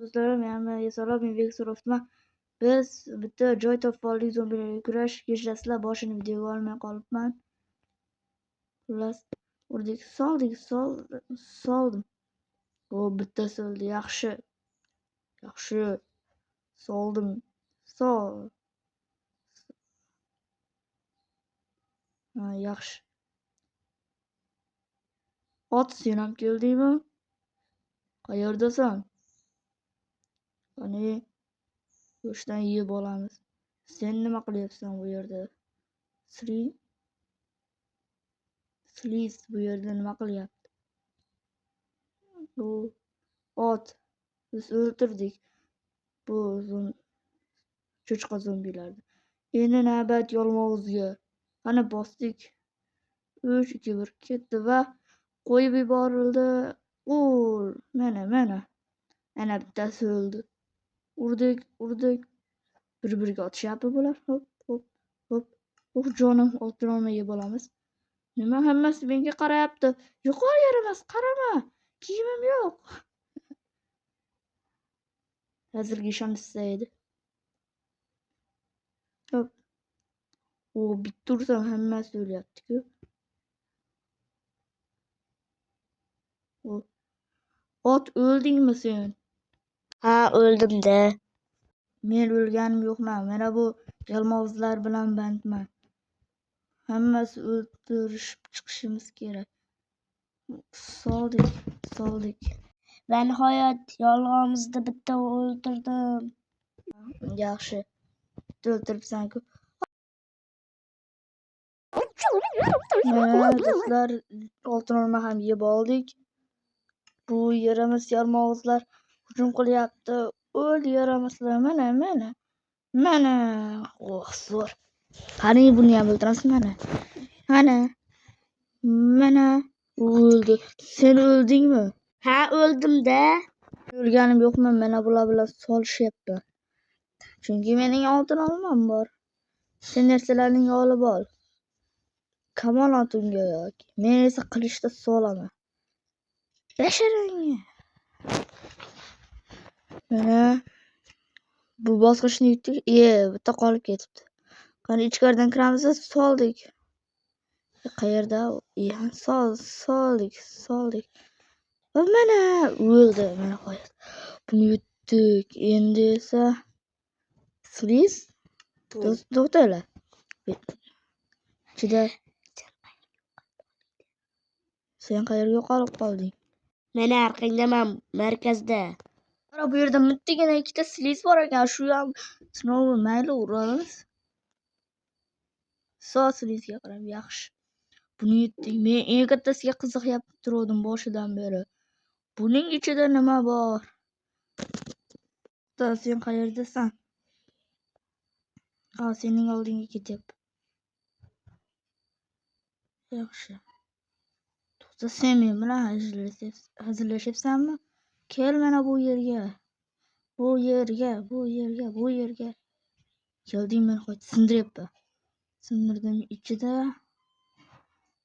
Do'stlarim, hammaga salom, men Bekzod Osmon. Biz bitta joy topib oldik zombilarga kurash. Kechirasizlar, boshini videoga olmay qolibman. Xullas, urdik, soldik, soldim. O, bittasi o'ldi, yaxshi. Yaxshi. Soldim. Sol. Ha, yaxshi. Ot, sen ham keldingmi? Qayerdasan? Qani, go'shtdan yeb olamiz. Sen nima qilyapsan bu yerda? Sliz bu yerda nima qilyapti? Bu ot. Biz o'ldirdik bu cho'chqa zombilarni. Endi navbat yalmog'izga. Qani, bosdik. 3, 2, 1 ketdi va qo'yib yuborildi. Ul, mana, mana. Ana bittasi o'ldi. Urdik, urdik. Bir-biriga otishyapti bular. Hop, hop, hop. Oh, jonim, oltin olma yeb olamiz. Nima, hammasi menga qarayapti. Yo'qol yaramas, qarama. Kiyimim yo'q. Hazilga ishonishsa edi. Hop. O, bitta ursam hammasi o'lyapti-ku. Ot, o'ldingmi sen? Ha, o'ldim-da. Men o'lganim yo'qman. Mana bu yalmog'izlar bilan bandman. Hammasi o'ldirishib chiqishimiz kerak. Soldik, soldik. Va nihoyat yolg'onimizni bitta o'ldirdim. Yaxshi. Bitta o'ldiribsan-ku. Mana do'stlar, oltin olma ham yeb oldik. Bu yaramas yalmog'izlar hujum qilyapti. O'l yaramaslar, mana, mana. Mana. Oh, zo'r. Qani, buni ham o'ldiramiz, mana. Mana. Mana. O'ldi. Sen o'ldingmi? Ha, o'ldim-da. O'lganim yo'qman, mana bular bilan solishyapman. Chunki mening oltin olmam bor. Sen narsalarning olib ol. Kamon ot unga yoki. Men esa qilichda solaman. Basharangga. Mana bu bosqichni yutdik. Bitta qolib ketibdi. Qani, ichkaridan kiramiz, soldik. Qayerda? Soldik, soldik. Va mana o'ldi. Mana qo'yadi. Buni yutdik. Endi esa Sliz to'xtanglar. Ichida sen qayerga yo'qolib qolding? Mana orqangdaman, markazda. Mana bu yerda mittagina ikkita sliz bor ekan. Shu ham sinovi, mayli uramiz. So slizga qarab yaxshi. Buni yutdik. Men eng kattasiga qiziqyapti turdim boshidan beri. Buning ichida nima bor? To'xta, sen qayerdasan? Ha, sening oldingga ketyapti. Yaxshi. To'xta, sen men bilan hazillashyapsanmi? Kel mana bu yerga. Bu yerga, bu yerga, bu yerga. Kelding, men qo'y, sindiryapman. Sindirdim, ichida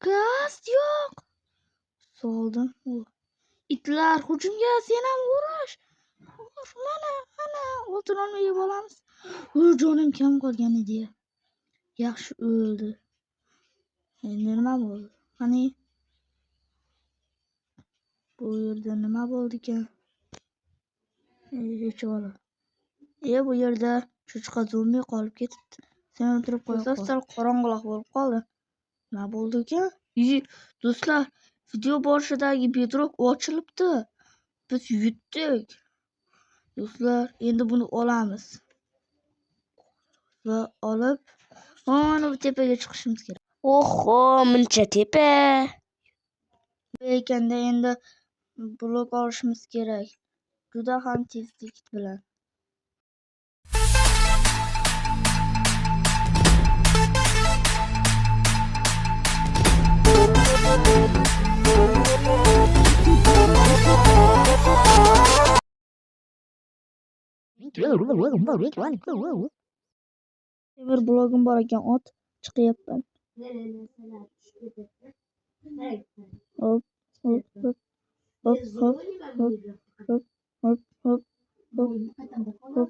gaz yo'q. Soldim. Itlar hujumga, sen ham urash. Ur, mana, mana, oltin olma yeb olamiz. U jonim kam qolgan edi. Yaxshi o'ldi. Endi nima bo'ldi? Qani? Bu yerda nima bo'ldi ekan? Hech bola. Bu yerda cho'chqa zombi qolib ketibdi. Sen o'tirib qo'y. Sal qorong'iroq bo'lib qoldi. Nima bo'ldi ekan? Do'stlar, video boshidagi bedrock ochilibdi. Biz yutdik. Do'stlar, endi buni olamiz. Va olib, mana bu tepaga chiqishimiz kerak. Oho, muncha tepa. Bu ekanda endi blok olishimiz kerak. Juda ham tezlik bilan. Temir blogim bor ekan, ot chiqyapman. Hop, hop, hop, hop, hop, hop, hop, hop, hop. Hop, hop,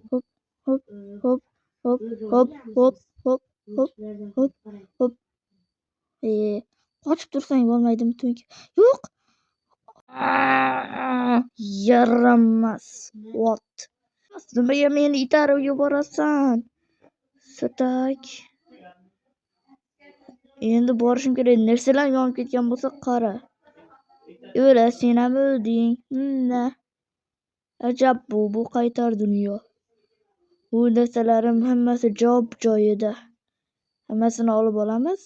hop, hop, hop, hop, hop, hop, hop, hop, hop, hop. Qochib tursang bo'lmaydimi to'nk? Yo'q. Yaramas. Ot. Nimaga meni itarib yuborasan? So'tak. Endi borishim kerak. Narsalar yonib ketgan bo'lsa qara. O'la, sen ham o'lding. Na. Ajab bu qaytar dunyo. Bu narsalarim hammasi job-joyida. Hammasini olib olamiz.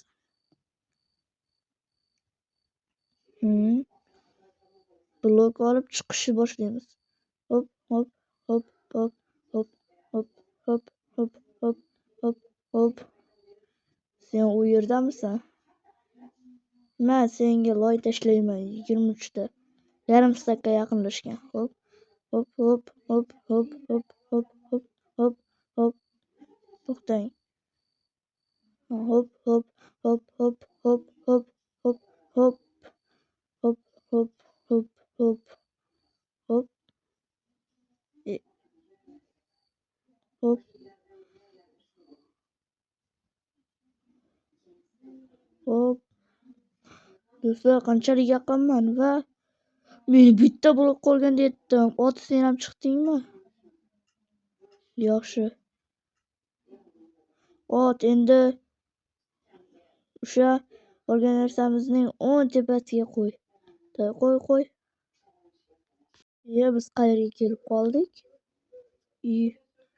Blok olib chiqishni boshlaymiz. Hop, hop, hop, hop, hop, hop, hop, hop, hop, hop, hop. Sen u yerdamisan? Men senga loy tashlayman 23 ta. Yarim stakka yaqinlashgan. Hop, hop, hop, hop, hop, hop, hop, hop, hop, hop. To'xtang. Hop, hop, hop, hop, hop, hop, hop, hop. Hop, hop, hop, hop. Hop. Hop. Hop. Do'stlar, qanchalik yaqinman va meni bitta blok qolganda yetdim. Ot, sen ham chiqdingmi? Yaxshi. Ot, endi o'sha olgan narsamizning o'ng tepasiga qo'y. Qo'y, qo'y. Biz qayerga kelib qoldik?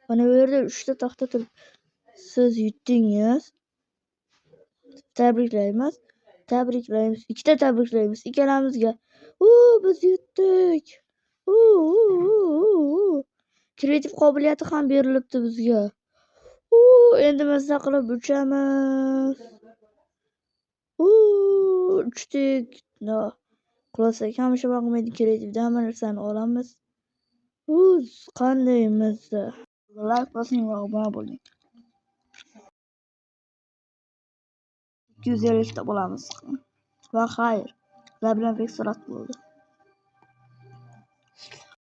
Mana bu yerda 3 ta taxta turibdi. Siz yutdingiz. Tabriklaymiz. Tabriklaymiz. 2 ta tabriklaymiz ikkalamizga. Biz yutdik. Kreativ qobiliyati ham berilibdi bizga. Endi mazza qilib uchamiz. Uchdik. No. Qulasak hamisha boqmaydi, kreativda hamma narsani olamiz. Qanday mazza. Like bosing va obuna bo'ling. 250 ta bo'lamiz. Va xayr. Sizlar bilan Beksurat bo'ldi.